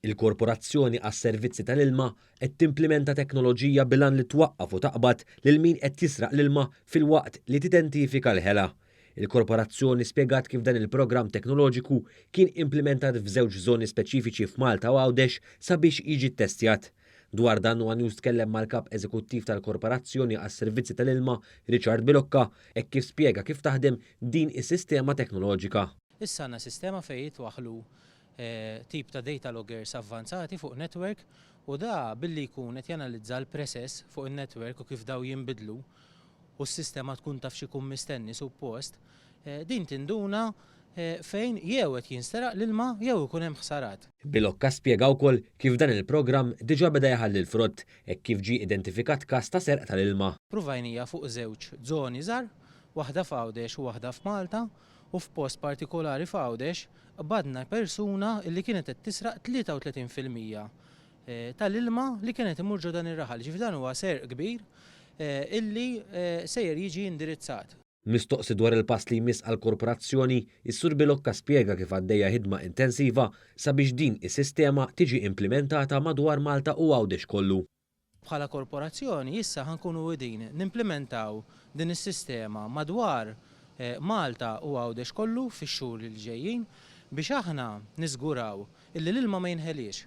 Il-Korporazzjoni għas-Servizzi tal-Ilma qed timplimenta teknoloġija bil-għan li twaqqaf u taqbad lil min qed jisraq l-ilma filwaqt li tidentifika l-ħela. Il-Korporazzjoni spjegat kif dan il-programm teknoloġiku kien implimentat f'żewġ żoni speċifiċi f'Malta u Għawdex sabiex jiġi ttestjat. Dwar dan one News tkellem mal-Kap Eżekuttiv tal-Korporazzjoni għas-Servizzi tal-Ilma, Richard Bilocca, hekk kif spjega kif taħdem din is-sistema teknoloġika. Issa għandna sistema fejn jitwaħħlu tip ta' data loggers avvanzati fuq network u da billi jkun qed janalizza l-preses fuq in-network u kif daw jinbidlu u s-sistema tkun taf x'ikun mistenni suppost, din tinduna fejn jew qed jinsteraq l-ilma jew ikun hemm ħsarat. Bilocca spjega wkoll kif dan il-programm diġà beda jħalli l-frott hekk kif ġie identifikat każ ta' serq tal-ilma. Pruvajnija fuq żewġ żoni żgħar, waħda f'Għawdex u waħda f'Malta, u f'post partikolari f'Għawdex qbadna persuna li kienet qed tisraq 33% tal-ilma li kien qed imur ġo dan ir-raħal. Jiġifieri dan huwa serq kbir illi sejjer jiġi indirizzat. Mistoqsi dwar il-pass li jmiss għall-Korporazzjoni, is-Sur Bilocca spjega kif għaddejja ħidma intensiva sabiex din is-sistema tiġi implimentata madwar Malta u Għawdex kollu. Bħala korporazzjoni issa ħa nkunu qegħdin nimplimentaw din is-sistema madwar Malta u Għawdex kollu fix-xhur li ġejjin biex aħna niżguraw illi l-ilma ma jinħeliex.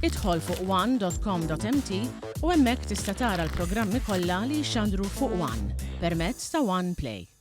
Idħol fuq one dot com dot mt u hemmhekk tista' tara l-programmi kollha li jixxandru fuq one permezz ta' One Play.